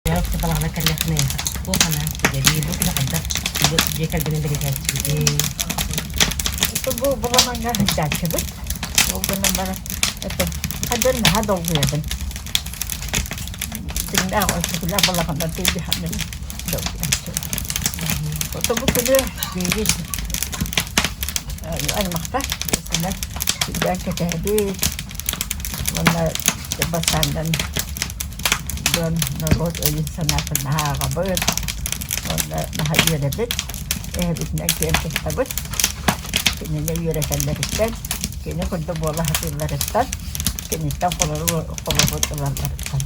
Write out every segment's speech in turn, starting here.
Балаҕана кэллэххинэ туох анаан кэлэрий? Бу күнү хайдах бу дьиэ кэргэнин бэлиэтээччибитий? Бу балаҕаҥҥа сылдьааччыбыт. Ол гынан баран это хайдах наһаа долгуйабын. Дьиҥнээх өксөкүлээх балаҕаннар тыйдыһаннар долгуйааччыбын. Ото бу күнү биһиги аймахтар сылдьан кэтэһэбит уонна бастааннан дьон норуот өйүн-санаатын наһаа ааҕабыт уонна наһаа үөрэбит, эһэбитинэн киэн туттабыт. Кинини үөрэтэллэриттэн, кини курдук буола сатыылларыттан, киниттэн холобур холобур ылалларыттан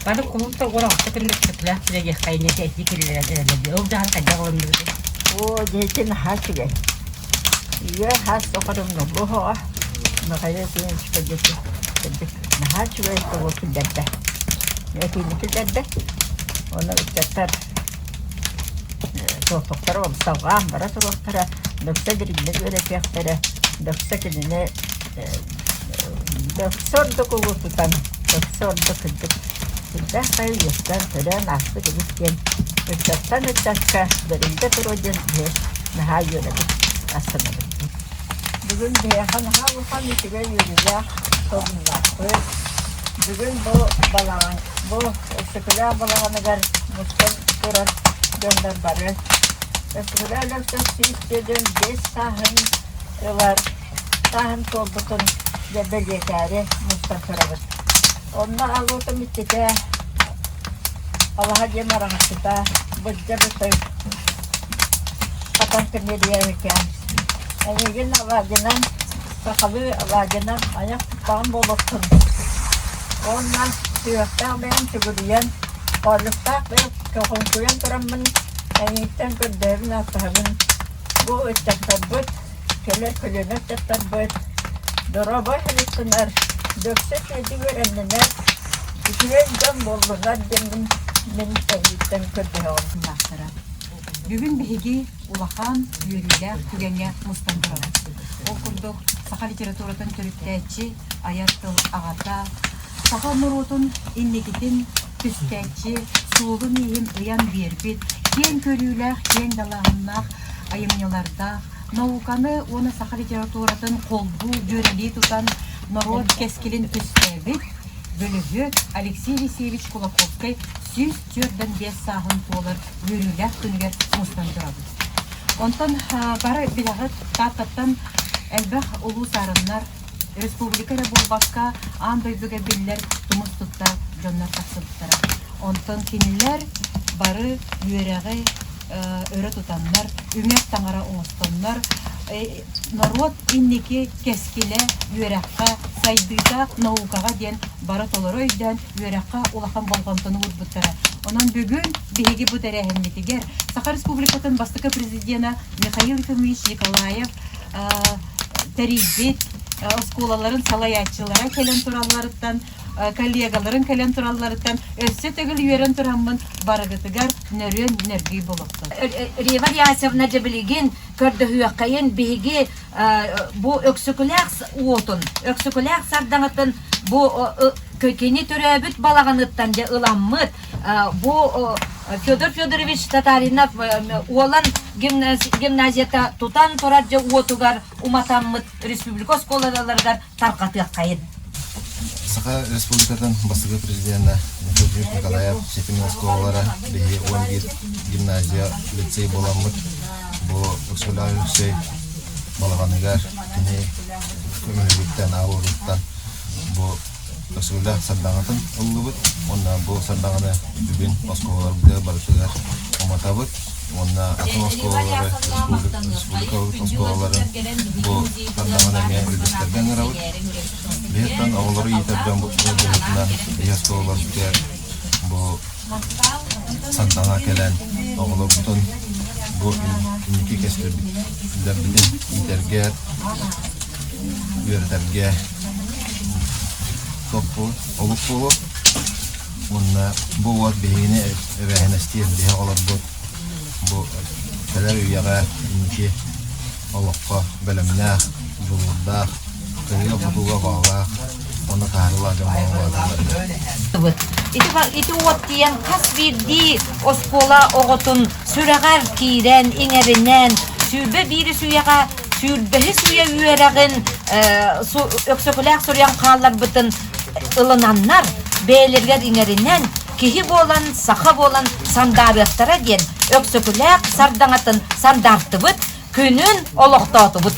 Бары кулууп уон алта күннүк сөпүлээх үлэлиэххэ инники этии киллэрэн эрэллэр. Ол дьаһан хайдах ылынныбыт? Оо, дьиэтин наһаа үчүгэй. Үйэ хас тухары умнуллуо Михаил Ефимовичка диэки кырдьык наһаа үчүгэй тылы киллэрдэ. Этиини киллэрдэ. Уонна ыччаттар туохтуктара салҕаан бара туруохтара, дөксө дириҥник үөрэтиэхтэрэ, дөксө кинини дөксө ордук улуутутан, дөксө ордук кырдьык сүрдээх хайы үөскээн төрөөн ааспыт эбит диэн ыччаттан ыччакка бэриллэ туруо диэн наһаа үөрэбит, астынабыт. Бүгүн биһиэхэ наһаа улахан үчүгэй үөрүүлээх тобуллаахпыт. Бүгүн бу балаҕан, бу Өксөкүлээх балаҕаныгар мустан турар дьоннор бары Өксөкүлээх Өлөксөс 145 сааһын ылар сааһын туолбутун дьэ бэлиэтээри мустан турабыт. Онно алуутум иччитэ Алаһа диэн араҥаччыта Бырдьа Бытай Хатан Тимириэбикээн Эйигин алаадьынан сахалыы алаадьынан айах туттаҕым буолуохтун уонна сүһүөхтээх бэйэм сүгүрүйэн, хоолльуктаах бэйэм көҕүҥкүйэн тураммын эйигиттэн көрдөһөбүн-ааттаһабын бу ыччаттарбыт кэлэр көлүөнэ ыччаттарбыт доруобай сырыттынар, дөксө үчүгэйдик үөрэннинэр, үчүгэй дьон буоллунар диэммин мин эйигиттэн көрдөһөҕүм. Бүгүн биһиги улахан үөрүүлээх түгэҥҥэ мустан турабыт. Ол курдук, саха литературатын төрүттээччи, айар тыл аҕата, саха норуотун инникитин түстээччи, суолун-ииһин ыйан биэрбит, киэҥ көрүүлээх, киэҥ далааһыннаах айымньылардаах, науканы уонна саха литературатын холбуу дьүөрэлии тутан норуот кэскилин түстээбит бөлөһүөк Алексей Елисеевич Кулаковскай 145 сааһын туолар үөрүүлээх күнүгэр мустан турабыт. Онтон бары билэҕит, Тааттаттан элбэх улуу саарыннар, республика эрэ буолбакка, аан дойдуга биллэр тумус туттар дьоннор тахсыбыттара. Онтон кинилэр бары үөрэҕи өрө тутаннар, үҥэр таҥара оҥостоннор, норуот инники кэскилэ үөрэххэ, сайдыыта наукаҕа диэн бары толору өйдөөн үөрэххэ улахан болҕомтону уурбуттара. Онон бүгүн биһиги бу тэрээһиммитигэр Саха Республикатын бастакы президена Михаил Ефимович Николаев тэрийбит оскуолаларын салайааччылара кэлэн туралларыттан, коллегаларын кэлэн туралларыттан өссө төгүл үөрэн тураммын барыгытыгар нөрүөн нөргүй буолуохтун. Рива Рясовна дьэ билигин көрдөһүөххэйин биһиги бу Өксөкүлээх уотун, Өксөкүлээх сардаҥатын бу кини төрөөбүт балаҕаныттан дьэ ыламмыт бу Федор Федорович Татаринов Уолан гимназията тутан турар дьэ уотугар уматаммыт республика оскуолаларыгар тарҕатыаххайын. Саха Республикатын бастакы президенэ Михаил Николаев ситимин оскуолалара биһиги 11 гимназия лицей буоламмыт бу Өксөкүлээх Өлөксөй балаҕаныгар кини көмөлүгүттэн аҕаларыттан бу Өксөкүлээх сардаҥатын ыллыбыт уонна бу сардаҥаны бүгүн оскуолаларбытыгар барытыгар уматабыт уонна атын оскуолалары республикабыт оскуолаларын бу сардаҥаны эмиэ үллэстэргэ ыҥырабыт. Биһиттэн оҕолору иитэр дьон быһыытынан биһи оскуолаларбытыгар бу сардаҥа кэлэн оҕолорбутун бу инники кэскилбитин иитэргэ, үөрэтэргэ туох олук буолуо уонна бу уот биһигини эбээһинэстиир биһи оҕолорбут бу кэлэр үйэҕэ инники олоххо бэлэмнээх, дьулуурдаах, кыайыы-хотууга баҕалаах. Онно таһаарыылаах дьон буолан Ити, ити уот тиийэн хас биирдии оскуола оҕотун сүрэҕэр киирэн, иҥэринэн, 21 үйэҕэ сүүрбэһис үйэ үөрэҕин Өксөкүлээх суруйан хаалларбытын ылынаннар, бэйэлэригэр иҥэринэн, киһи буолан, саха буолан сандаарыахтара диэн Өксөкүлээх сардаҥатын сандаартыбыт, күнүн олохтоотубут.